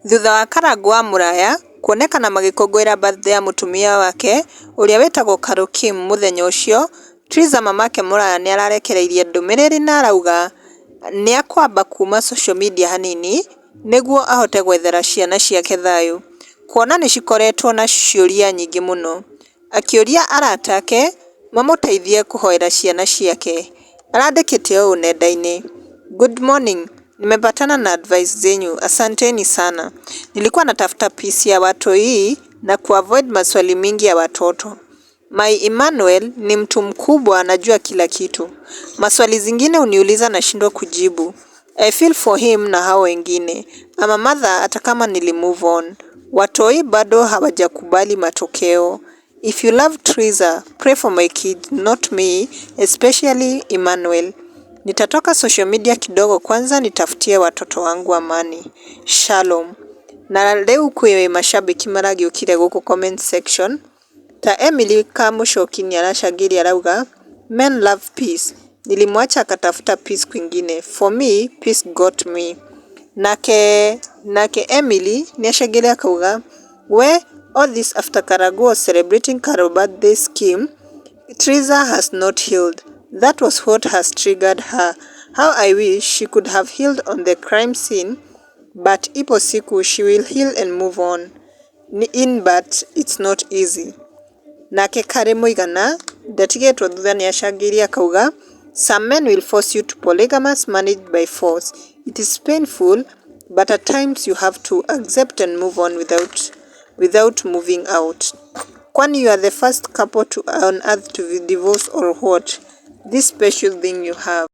Thutha wa Karangũ wa Mũraya kuonekana magĩkũngũĩra birthday ya mũtumia wake ũrĩa wĩtagwo Carol Kim mũthenya ũcio, Triza mamake Mũraya nĩararekereirie ndũmĩrĩri na arauga nĩakwamba kuma social media hanini nĩguo ahote gwethera ciana ciake thayũ, kuona nĩcikoretwo na ciũria nyingĩ mũno. Akĩũria arata ake mamũteithie kũhoera ciana ciake. Arandĩkĩte ũũ nenda-inĩ: Good morning, nimepatana na advice zenyu, asanteni sana. Nilikuwa natafuta peace ya watoi na kuavoid maswali mingi ya watoto. My Emmanuel ni mtu mkubwa, anajua kila kitu. Maswali zingine uniuliza nashindwa kujibu. I feel for him na hao wengine. I'm a mother hata kama nili move on. Watoi bado hawajakubali matokeo. If you love Triza, pray for my kids, not me, especially Emmanuel. Nitatoka social media kidogo kwanza nitafutie watoto wangu amani. Shalom. Na rĩu kwĩ mashabiki maragĩũkire gũkũ comment section ta Emily Kamũcoki nĩaracangĩria arauga, "Men love peace. Nilimwacha akatafuta peace kwingine. For me, peace got me." Nake Emily nĩacangĩire akauga, "We all this after Karagu was celebrating Carol birthday scheme, Triza has not healed. That was what has triggered her. How I wish she could have healed on the crime scene, but ipo siku she will heal and move on. In but it's not easy." Nake Karĩ Mũigana ndatigĩtwo thutha nĩacangĩire akauga, "Some men will force you to polygamous marriage by force. It is painful, but at times you have to accept and move on without moving out. Kwani you are the first couple to on earth to divorce or what? This special thing you have."